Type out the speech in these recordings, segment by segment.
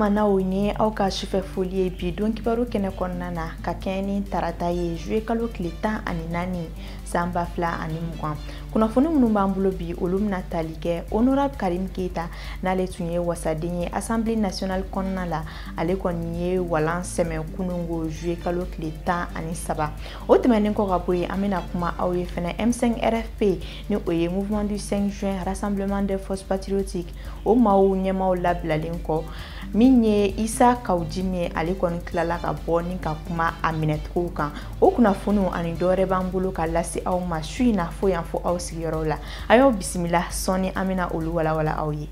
Limanaw ni aw ka sufɛ foli ye bi don kibaru kɛnɛ kɔnɔna na ka kɛɲɛ ni tarata ye juillet kalo tile 14 san 2020. Kunnafoni minnu b'an bolo bi olu bɛna tali kɛ Honorable Karim Keita n'ale tun ye wasaden ye Assemblée nationale kɔnɔna la, ale kɔni ye walan sɛmɛ kunungo juillet kalo tile 13. O tɛmɛnen kɔ ka bɔ yen, an bɛna kuma aw ye fɛnɛ M5 RFP ni o ye Mouvement du 5 juin Rassemblement des forces patriotiques o maaw ɲɛmaaw labilalen kɔ min ye Issa Kaou Djim ye, ale kɔni tilala ka bɔ ni ka kuma a minɛcogo kan. O kunnafoniw ani dɔwɛrɛ b'an bolo ka lase aw ma su in na fo yan fo aw sigiyɔrɔw la. A y'aw bisimila, sɔɔni an bɛna olu walawala aw ye.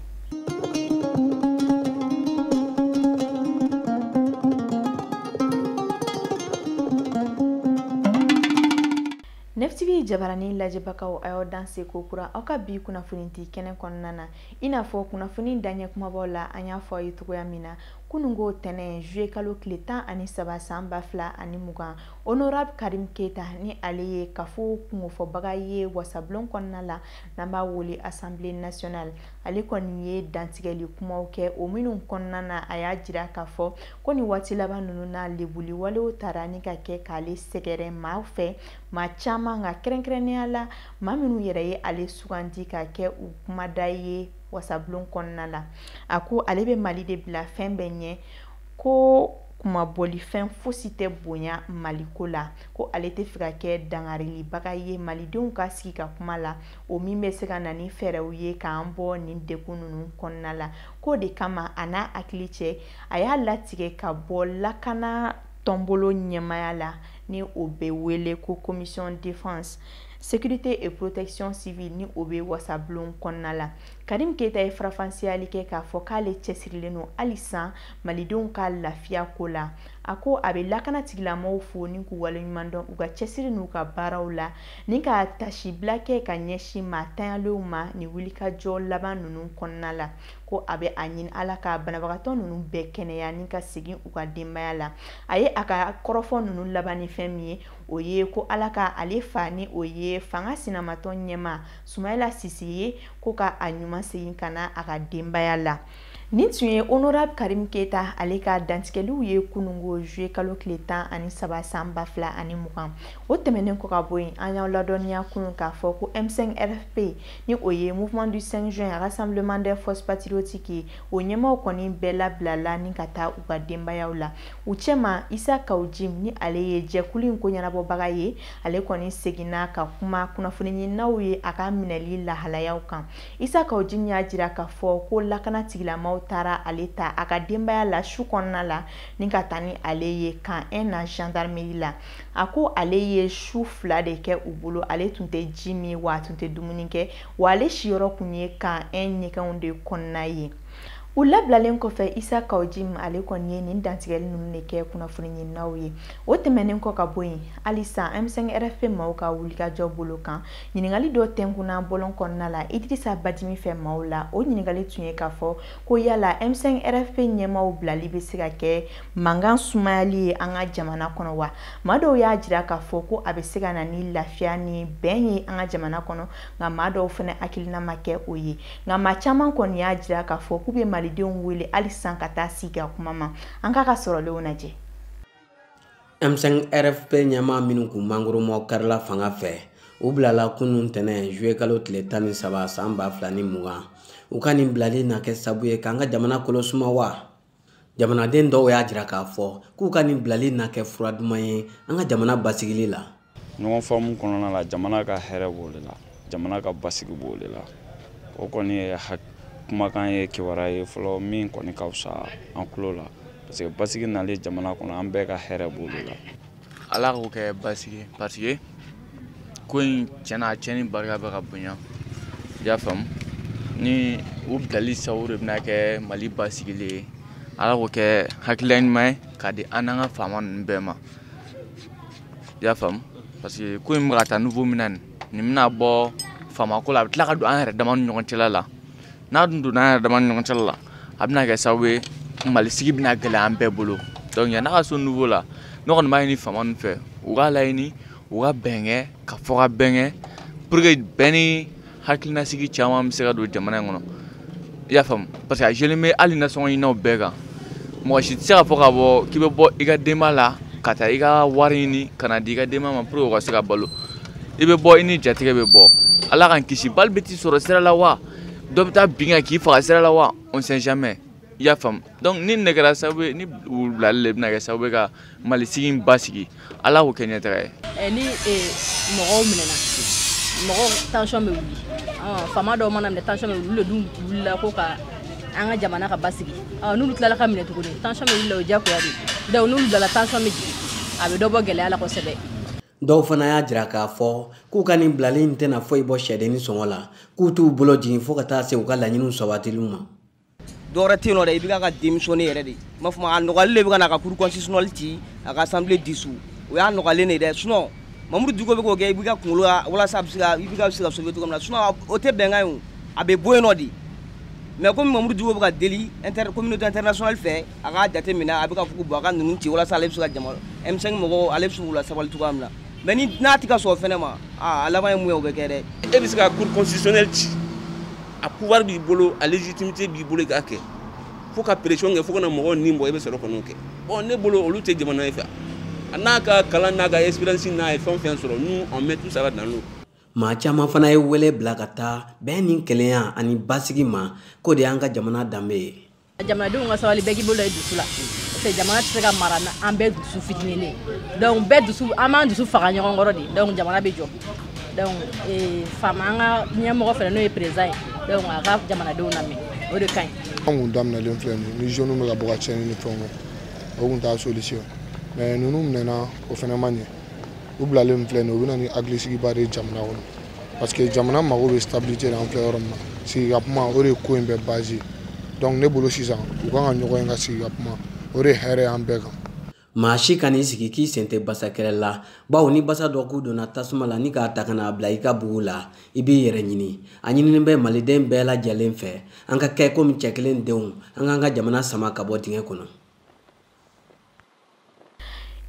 NEF TV jabarani lajɛbagaw, a y'aw danse ko kura aw ka bi kunnafoni di kɛnɛ kɔnɔna na. I n'a fɔ kunnafoni daɲɛ kumabaw la, an y'a fɔ aw ye cogoya min na kunungo tɛnɛn juillet kalo tile 13 san 2020, Honorable Karim Keita ni ale ye kafo kungofɔbaga ye wasabulon kɔnɔna la n'an b'a wele Assemblée nationale, ale kɔni ye dantigɛli kumaw kɛ o minnu kɔnɔna na a y'a jira k'a fɔ ko nin waati laban ninnu na lebuli walew taara ni ka kɛ k'ale sɛgɛrɛ maa fɛ, maa caman, nka kɛrɛnkɛrɛnnenya la maa minnu yɛrɛ ye ale sugandi ka kɛ u kumada ye wasabulon kɔnɔna la. A ko ale bɛ Mali de bila fɛn bɛɛ ɲɛ, ko kumabɔlifɛn fosi tɛ bonya Maliko la, ko ale tɛ fɛ ka kɛ dangarilibaga ye malidenw ka sigi ka kuma la, o min bɛ se ka na ni fɛɛrɛw ye k'an bɔ nin degun ninnu kɔnɔna la. K'o de kama a n'a hakili cɛ, a y'a latigɛ ka bɔ lakana tɔnbolo ɲɛmaaya la ni o bɛ wele ko commission défense sécurité et protection civile ni o bɛ wasabulon kɔnɔna la. Karim Keita ye farafansiyali kɛ k'a fɔ k'ale cɛsirilen don halisa malidenw ka lafiya ko la. A ko a bɛ lakana tigilamɔgɔw fo ni k'u waleɲuman dɔn u ka cɛsiri n'u ka baaraw la, ni ka tasibila kɛ ka ɲɛsin maa tanyalenw ma ni wulikajɔ laban ninnu kɔnɔna la. Ko a bɛ a ɲini Ala ka banabagatɔ ninnu bɛɛ kɛnɛya ni ka segin u ka denbaya la. A ye a ka kɔrɔfɔ ninnu laban ni fɛn min ye, o ye ko Ala ka ale fa ni o ye fanga sinamatɔn ɲɛmaa Sumayila Sise ye, ko ka a ɲuman segin ka na a ka denbaya la. Nin tun ye Honorable Karim Keita ale ka dantigɛliw ye kunungo juillet kalo tile 13 san 2020. O tɛmɛnen kɔ ka bɔ yen, an y'aw ladɔnniya kunun k'a fɔ ko M5 RFP ni o ye Mouvement du 5 juin Rassemblement des forces patriotiques ye, o ɲɛmaaw kɔni bɛɛ labilala ni ka taa u ka denbayaw la. U cɛma Issa Kaou Djim ni ale ye jɛkulu in ko ɲɛnabɔbaga ye, ale kɔni seginna ka kuma kunnafoni ɲininaw ye a ka minɛli lahalayaw kan. Issa Kaou Djim y'a jira k'a fɔ ko lakana tigilamaaw taara ale ta a ka denbaya la su kɔnɔna la ni ka taa ni ale ye camp 1 na gendarmerie la. A ko ale ye su 2 de kɛ u bolo, ale tun tɛ ji min wa a tun tɛ dumuni kɛ, wa ale siyɔrɔ tun ye camp 1 ɲɛgɛnw de kɔnɔna ye. U labilalen kɔfɛ, Issa Kaou Djim ale kɔni ye nin dantigɛli ninnu de kɛ kunnafoni ɲininaw ye. O tɛmɛnen kɔ ka bɔ yen, halisa M5 RFP maaw ka wulikajɔ bolo kan, ɲininkali dɔ tɛnkunna bɔlɔn kɔnɔna la Idrissa Badimi fɛ maaw la. O ɲininkali tun ye k'a fɔ ko yala M5 RFP ɲɛmaaw bilali bɛ se ka kɛ mankan sumayali ye an ka jamana kɔnɔ wa? Maa dɔw y'a jira k'a fɔ ko a bɛ se ka na ni lafiya ni bɛn ye an ka jamana kɔnɔ, nka maa dɔw fana hakilina ma kɛ o ye. Nka maa caman kɔni y'a jira k'a fɔ k'u bɛ malidenw wele halisa ka taa sigi ka kuma ma. An k'a ka sɔrɔlenw lajɛ. M5 RFP ɲɛmaa minnu kun mangoromɔ karila fanga fɛ, u bilala kunun tɛnɛn juillet kalo tile 13 san 2020. U ka nin bilali na kɛ sabu ye k'an ka jamana kolo suma wa? Jamanaden dɔw y'a jira k'a fɔ k'u ka nin bilali na kɛ fura duman ye an ka jamana basigili la. Ɲɔgɔn faamu kɔnɔna la, jamana ka hɛrɛ b'o de la, jamana ka basigi b'o de la. O kɔni ye kumakan ye, kibaruya ye fɔlɔ min kɔni ka fisa an tulo la, parce que basigi nalen jamana kɔnɔ, an bɛɛ ka hɛrɛ b'o de la. Ala k'o kɛ basigi, parce que ko in tiɲɛna, a tiɲɛni barika bɛ ka bonya, i y'a faamu. Ni u bilali sababu de bɛna kɛ Mali basigili ye, Ala k'o kɛ hakilina ɲuman ye k'a di an n'an ka faama ninnu bɛɛ ma, i y'a faamu. Parce que ko in bɛ ka taa niveau min na nin, nin bɛna bɔ faamako la, a bɛ tila ka don an yɛrɛ dama ni ɲɔgɔn cɛla la. N'a dun donna an yɛrɛ dama ni ɲɔgɔn cɛla la, a bɛna kɛ sababu ye Mali sigi bɛna gɛlɛya an bɛɛ bolo. Donc yan'a ka se niveau la, ne kɔni b'a ɲini faama ninnu fɛ, u k'a laɲini u ka bɛn kɛ, ka fɔ ka bɛn kɛ, pour que bɛn ni hakilinasigi caman bɛ se ka don jamana in kɔnɔ, i y'a faamu. Parce que a jɛlen bɛ hali nasɔngɔ ɲininaw bɛɛ kan. Mɔgɔ si tɛ se ka fɔ ka bɔ k'i bɛ bɔ i ka denba la ka taa i ka wari ɲini ka na di i ka denba ma pour que o ka se ka balo. I bɛ bɔ i ni jatigɛ bɛ bɔ. Ala k'an kisi, bali bɛ t'i sɔrɔ sira la wa, dɔ bɛ taa bin kan k'i faga sira la wa, on sait jamais. I y'a faamu? Donc ni nin de kɛra sababu ye, ni u bilali de bɛna kɛ sababu ye ka Mali sigi in basigi, Ala k'o kɛ ɲɛtaga ye. Ni mɔgɔw minɛna, mɔgɔw tension bɛ wuli. Faama dɔw mana minɛ, tension bɛ wuli, olu de dun wulila ko ka an ka jamana ka basigi. N'olu tilala ka minɛ tuguni, tension bɛ wuli la, o ye diyagoya de ye. Donc n'olu bilala, tension bɛ jigin, a bɛ dɔ bɔ gɛlɛya la kosɛbɛ. Dɔw fana y'a jira k'a fɔ k'u ka nin bilali in tɛna foyi bɔ sɛdennin sɔngɔ la, k'u t'u bolo jigin fo ka taa se u ka laɲiniw sabatiliw ma. Dɔwɛrɛ tɛ yen nɔ dɛ, i bɛ ka démissionner yɛrɛ de. N b'a fɔ ma, a nɔgɔyalen de bɛ ka na a ka cour constitutionnelle ci, a ka assemblée dissous. O y'a nɔgɔyalen de ye dɛ. Sinon Mamudu Diko bɛ k'o kɛ i bɛ ka kunkolo la walasa a bɛ se ka i bɛ ka se ka sauver cogo min na. Sinon o tɛ bɛnkan ye o, a bɛ bɔ yen nɔ de. Mais komi Mamudu Diko bɛ ka deli communauté internationale fɛ, a k'a jate minɛ, a bɛ ka fɔ ko bon, a ka ninnu ci walasa ale bɛ se ka jama M5 mɔgɔw, ale bɛ se k'u la sabali cogoya min na. Mais ni n'a tɛ ka sɔn o fɛnɛ ma, a laban ye mun ye, o bɛ kɛ dɛ. E bɛ se ka cour constitutionnelle ci, a pouvoir b'i bolo, a légitimité b'i bolo i k'a kɛ, fo ka pression kɛ fo ka na mɔgɔw nin bɔ, i bɛ sɔrɔ ka n'o kɛ. Bon, ne bolo olu tɛ jamana ye fɛ. A n'a ka kalan n'a ka expérience n'a ye fɛn o fɛn sɔrɔ, nous on met tout ça dans l'eau. Maa caman fana ye wele bila ka taa bɛn ni kelenya ani basigi ma, k'o de y'an ka jamana danbe ye. Jamanadenw ka sabali, bɛɛ k'i bolo da i dusu la, parce que jamana tɛ se ka mara an bɛɛ dusu fitinin ye. Donc bɛɛ dusu, an b'an dusu faga ɲɔgɔn kɔrɔ de, donc jamana bɛ jɔ. Donc faama, an ka ɲɛmɔgɔ fɛnɛ n'o ye président ye, donc a ka jamanadenw lamɛn, o de ka ɲi. An kun daminɛlen filɛ nin ye, ni jeunes bɛ ka bɔ ka tiɲɛni ni fɛnw kɛ, o kun t'a solution. Mais ninnu minɛna, o fɛnɛ ma ɲɛ. U bilalen filɛ nin ye, u bɛ na ni hakilisigiba de ye jamana kɔnɔ. Parce que jamana mago bɛ stabilité la, an filɛ yɔrɔ min na. Sigi ka kuma, o de ye ko in bɛɛ base ye. Donc ne bolo sisan, u kan ka ɲɔgɔn ye ka sigi ka kuma, o de ye hɛrɛ ye an bɛɛ kan. Maa si kan'i sigi k'i sen tɛ basa kɛlɛ la, bawo ni basa dɔ k'u donna tasuma la ni k'a ta ka n'a bila i ka bugu la, i b'i yɛrɛ ɲini. A ɲininen bɛ maliden bɛɛ lajɛlen fɛ, an ka kɛ komi cɛ kelen denw, an k'an ka jamana sama ka bɔ dingɛ kɔnɔ.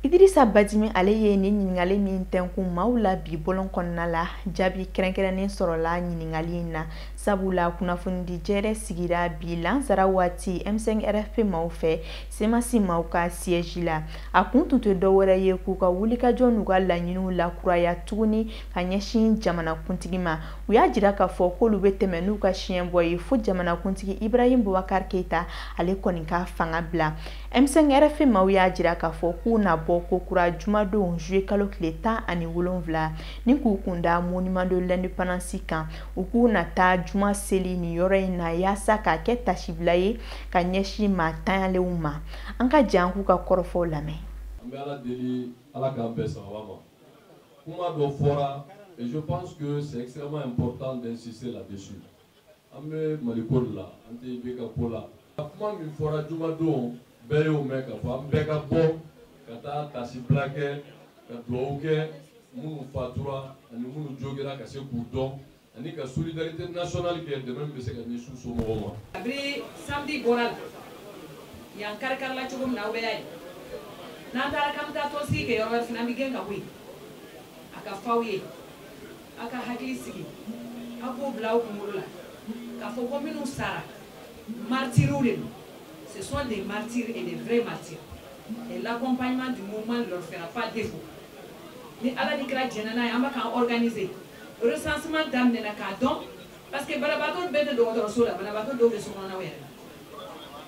Idrissa Badimi ale ye nin ɲininkali min tɛnkun maaw la bi bɔlɔn kɔnɔna la, jaabi kɛrɛnkɛrɛnnen sɔrɔla ɲininkali in na, sabula kunnafonidi jɛrɛ sigira bi lansara waati M5 RFP maaw fɛ CMAS maaw ka siège la. A kun tun tɛ dɔwɛrɛ ye k'u ka wulikajɔ n'u ka laɲiniw lakuraya tuguni ka ɲɛsin jamanakuntigi ma. U y'a jira k'a fɔ k'olu bɛ tɛmɛ n'u ka siɲɛbɔ ye fo jamanakuntigi Ibrahim Boubacar Keïta ale kɔni ka fanga bila. M5 RFP maaw y'a jira k'a fɔ k'u na bɔ ko kura jumadon juillet kalo tile 17 ni k'u kunda monument de l'indépendance kan. U k'u na taa juma seli nin yɔrɔ in na yaasa k'a kɛ tasibila ye ka ɲɛsin maa tanyalenw ma. An ka jan k'u ka kɔrɔfɔw lamɛn. An bɛ Ala deli, Ala k'an bɛn sababa ma. Kuma dɔ fɔra et je pense que c'est extrêmement important d'insister là-dessus. An bɛ Mali ko de la, an tɛ IBK ko la. Kuma min fɔra jumadon, bɛɛ y'o mɛn k'a fɔ an bɛɛ ka bɔ ka taa tasibila kɛ, ka dugawu kɛ minnu fatura ani minnu jogira ka se k'u dɔn, ani ka solidarité nationale kɛ, dɛmɛ min bɛ se ka ɲɛsin u somɔgɔw ma. Kabini samedi bɔra la yan, kari-karila cogo min na, aw bɛɛ y'a ye. N'an taara k'an bɛ taa tɔnsigi kɛ yɔrɔ wɛrɛ fana, an bɛ gɛn ka bɔ yen. A ka f'aw ye, aw ka hakili sigi, aw k'o bila aw kunkolo la k'a fɔ ko minnu sara, martyrs de don. Ce sont des martyrs et des vrais martyrs. Et l'accompagnement du mouvement ne leur fera pas défaut. Ni Ala ni kira jɛnna n'a ye, an bɛ k'an organiser. Recensement daminɛna k'a dɔn, parce que banabaatɔ bɛɛ tɛ dɔgɔtɔrɔso la, banabaatɔ dɔw bɛ sokɔnɔnaw yɛrɛ la.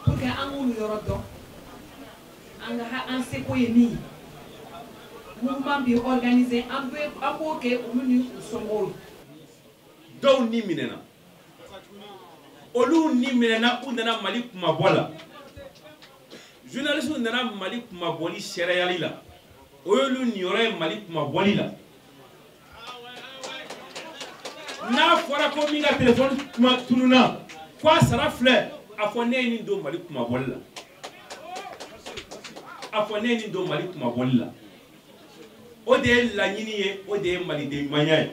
Pour que an k'olu yɔrɔ dɔn, an ka an seko ye min ye. Mouvement bɛ organiser, an bɛ an b'o kɛ olu ni u somɔgɔw ye. Dɔw ni minɛna, olu ni minɛna, u nana Mali kumabɔ la. Journalistes nana Mali kumabɔli seereyali la, o y'olu niyɔrɔ ye Mali kumabɔli la. N'a fɔra ko min ka téléphone kuma tununna, k'a sara filɛ, a fɔ ne ye nin don Mali kumabɔli la, a fɔ ne ye nin don Mali kumabɔli la. O de ye laɲini ye, o de ye maliden ɲumanya ye.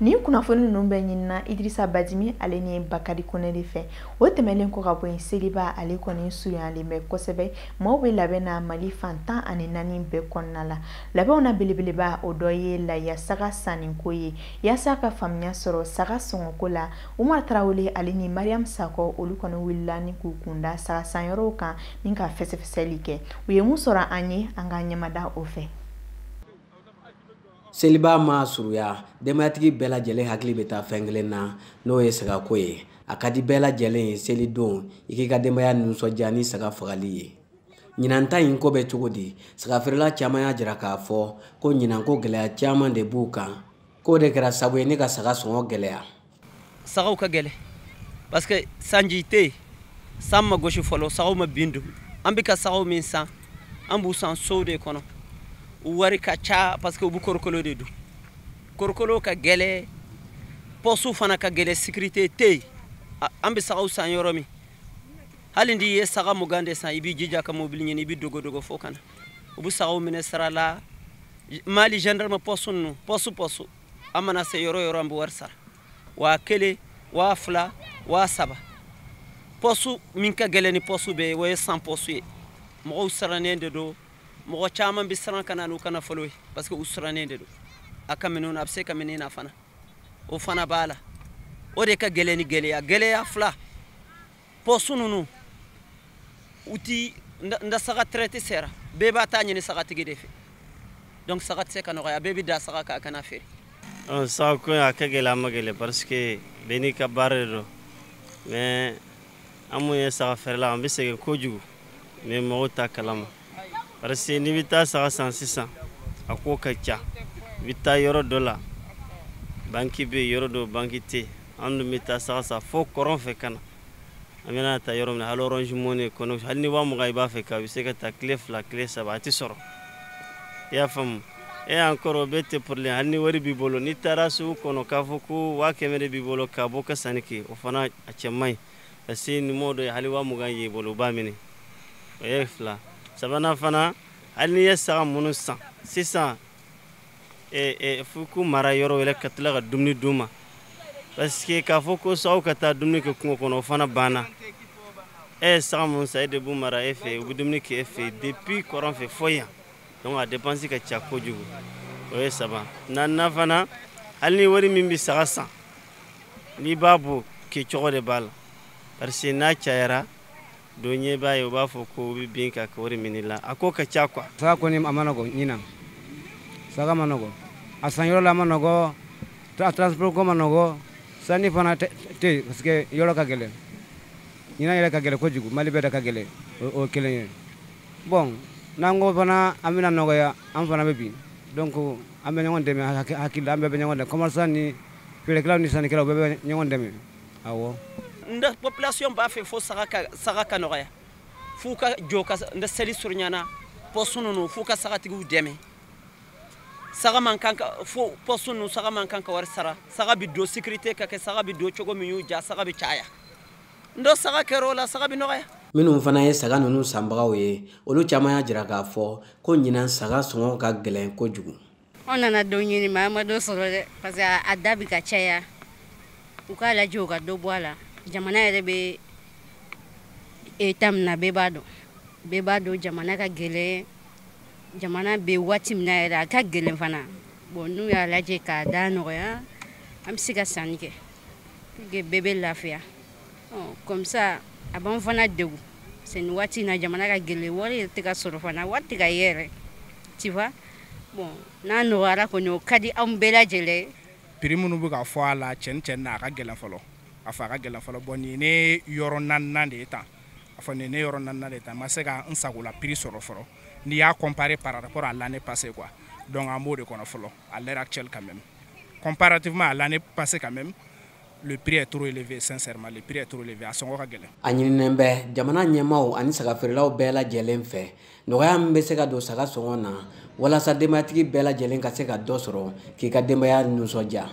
Nin kunnafoni ninnu bɛɛ ɲinina Idirisa Badimi ale ni Bakari Kone de fɛ. O tɛmɛnen kɔ ka bɔ yen, seliba ale kɔni surunyalen bɛ kosɛbɛ. Maaw bɛ labɛn na Mali fan 14 bɛɛ kɔnɔna la. Labɛnw na belebeleba o dɔ ye laya saga sanniko ye. Yaasa ka faamuya sɔrɔ saga sɔngɔko la, Umar Tarawele ale ni Mariam Sakɔ olu kɔni wulila ni k'u kunda saga sanyɔrɔw kan ni ka fɛsɛfɛsɛli kɛ. U ye mun sɔrɔ an ye, an k'an ɲɛmada o fɛ. Seliba ma surunya, denbayatigi bɛɛ lajɛlen hakili bɛ taa fɛn kelen na, n'o ye sagako ye. A ka di bɛɛ lajɛlen ye selidon i k'i ka denbaya nisɔndiya ni saga fagali ye. Ɲinan ta in ko bɛ cogo di? Sagafeerela caman y'a jira k'a fɔ ko ɲinan ko gɛlɛya caman de b'u kan, k'o de kɛra sababu ye ne ka saga sɔngɔ gɛlɛya. Sagaw ka gɛlɛn parce que sanji tɛ yen, san ma gosi fɔlɔ, sagaw ma bin dun. An bɛ ka sagaw min san, an b'u san sow de kɔnɔ. U wari ka ca parce que u bɛ korokolo de dun. Korokolo ka gɛlɛn, pɔsu fana ka gɛlɛn, sécurité tɛ yen. An bɛ sagaw san yɔrɔ min, hali n'i ye saga 20 de san, i b'i jija ka mobili ɲini, i bɛ dogo dogo fo ka na. U bɛ sagaw minɛ sira la. Mali gendarme pɔsu ninnu, pɔsu an mana se yɔrɔ yɔrɔ, an bɛ wari sara 1000, 2000, 3000. Pɔsu min ka gɛlɛn ni pɔsu bɛɛ ye, o ye 100 pɔsu ye. Mɔgɔw sirannen de don. Mɔgɔ caman bɛ siran ka na n'u ka nafolo ye parce que u sirannen de don. A ka minɛnw na, a bɛ se ka minɛ na fana, o fana b'a la. O de ka gɛlɛn ni gɛlɛya. Gɛlɛya fila, pɔsu ninnu u ti n da saga traité sera, bɛɛ b'a ta ɲini sagatigi de fɛ. Donc saga tɛ se ka nɔgɔya, bɛɛ bɛ da saga kan a kana feere. Saga ko a ka gɛlɛn, a ma gɛlɛn parce que bɛɛ n'i ka baara de don. Mais an mun ye saga feerela, an bɛ sɛgɛn kojugu, mais mɔgɔw t'a kalama. Parce que n'i bɛ taa saga san sisan, a ko ka ca. I bɛ taa yɔrɔ dɔ la, banki bɛ yen, yɔrɔ dɔ banki tɛ yen. An dun bɛ taa saga san fo kɔrɔn fɛ ka na. An bɛna taa yɔrɔ min na, hali Orange Money kɔnɔ, hali ni 20 000 i b'a fɛ ka, i bɛ se ka taa tile 2, tile 3, a tɛ sɔrɔ. I y'a faamu? E encore o bɛɛ tɛ problème. Hali ni wari b'i bolo, n'i taara sugu kɔnɔ k'a fɔ ko 100 000 de b'i bolo ka bɔ ka sanni kɛ, o fana a cɛ man ɲi. Parce que ni mɔgɔ dɔ ye hali 20 000 y'i bolo, u b'a minɛ. O ye fila. Sabanan fana, hali n'i ye saga minnu san sisan, f'u k'u mara yɔrɔ wɛrɛ ka tila ka dumuni d'u ma. Parce que k'a fɔ ko sagaw ka taa dumuni kɛ kungo kɔnɔ, o fana banna. E ye saga minnu san, e de b'u mara e fɛ, u bɛ dumuni kɛ e fɛ depuis kɔrɔn fɛ fo yan. Donc a dépense ka ca kojugu. O ye saba. Naaninan fana, hali ni wari min bɛ saga san, n'i b'a bɔ, kɛcogo de b'a la. Parce que n'a cayara, don ɲɛ b'a ye, u b'a fɔ ko u bɛ bin ka wari minɛ la. A ko ka ca quoi. Saga kɔni a ma nɔgɔn ɲinan. Saga ma nɔgɔn. A sanyɔrɔ la ma nɔgɔn, a transport ko ma nɔgɔn, sanni fana tɛ yen parce que yɔrɔ ka gɛlɛn. Ɲinan yɛrɛ ka gɛlɛn kojugu, Mali bɛɛ de ka gɛlɛn, o ye kelen ye. Bon, n'an ko fana an bɛna nɔgɔya, an fana bɛ bin. Donc an bɛ ɲɔgɔn dɛmɛ hakili la, an bɛɛ bɛ ɲɔgɔn dɛmɛ. Commerçant ni feerekɛlaw ni sannikɛlaw bɛɛ bɛ ɲɔgɔn dɛmɛ. Awɔ. N population b'a fɛ fo saga ka nɔgɔya, f'u ka jɔ ka n seli surunyana pɔsu ninnu, f'u ka sagatigiw dɛmɛ. Saga man kan ka fo pɔsu ninnu, saga man kan ka wari sara. Saga bɛ don sécurité ka kɛ, saga bɛ don cogo min y'u ja, saga bɛ caya. N dɔ saga kɛra o la, saga bɛ nɔgɔya. Minnu fana ye saga ninnu sanbagaw ye, olu caman y'a jira k'a fɔ ko ɲinan saga sɔngɔ ka gɛlɛn kojugu. An nana dɔ ɲini, mais an ma dɔ sɔrɔ dɛ, parce que a da bɛ ka caya. U k'a lajɛ u ka dɔ bɔ a la. Jamana yɛrɛ bɛ état min na, bɛɛ b'a dɔn. Bɛɛ b'a dɔn jamana ka gɛlɛn. Jamana bɛ waati min na yɛrɛ, a ka gɛlɛn fana. Bon, n'u y'a lajɛ k'a da nɔgɔya, an bɛ se ka sanni kɛ pour que bɛɛ bɛ lafiya. Comme ça a b'an fana degun. Parce que nin waati in na jamana ka gɛlɛn, wari yɛrɛ tɛ ka sɔrɔ fana, wari tɛ ka ye yɛrɛ. Tu vois? Bon, n'a nɔgɔyara kɔni, o ka di anw bɛɛ lajɛlen. Prix minnu bɛ ka fɔ a la, cɛn na, a ka gɛlɛn fɔlɔ. A fɔ a ka gɛlɛn fɔlɔ. Bon, nin ye ne yɔrɔ naaninan de ye tan. A fɔ nin ye ne yɔrɔ naaninan de ye tan. N ma se ka n sagola prix sɔrɔ fɔlɔ. N'i y'a comparer par rapport à l'année passée quoi. Donc an b'o de kɔnɔ fɔlɔ à l'heure actuelle quand même. Comparativement à l'année passée quand même, le prix est trop élevé, sincèrement, le prix est trop élevé. A sɔngɔ ka gɛlɛn. A ɲininen bɛ jamana ɲɛmaaw ani sagafeerelaw bɛɛ lajɛlen fɛ, nɔgɔya min bɛ se ka don saga sɔngɔ na walasa denbayatigi bɛɛ lajɛlen ka se ka dɔ sɔrɔ k'i ka denbaya nisɔndiya.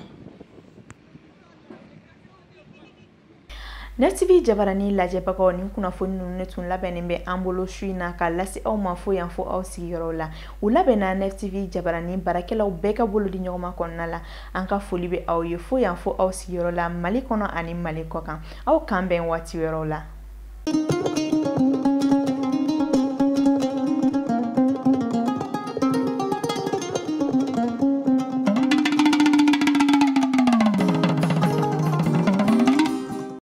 Net TV jabarani lajɛbagaw, ni kunnafoni ninnu ne tun labɛnnen bɛ an bolo su in na ka lase aw ma fo yan fo aw sigiyɔrɔw la. U labɛnna Net TV jabarani baarakɛlaw bɛɛ ka bolo di ɲɔgɔn ma kɔnɔna la. An ka foli bɛ aw ye fo yan fo aw sigiyɔrɔ la, Mali kɔnɔ ani Mali kɔ kan. Aw kan bɛn waati wɛrɛw la.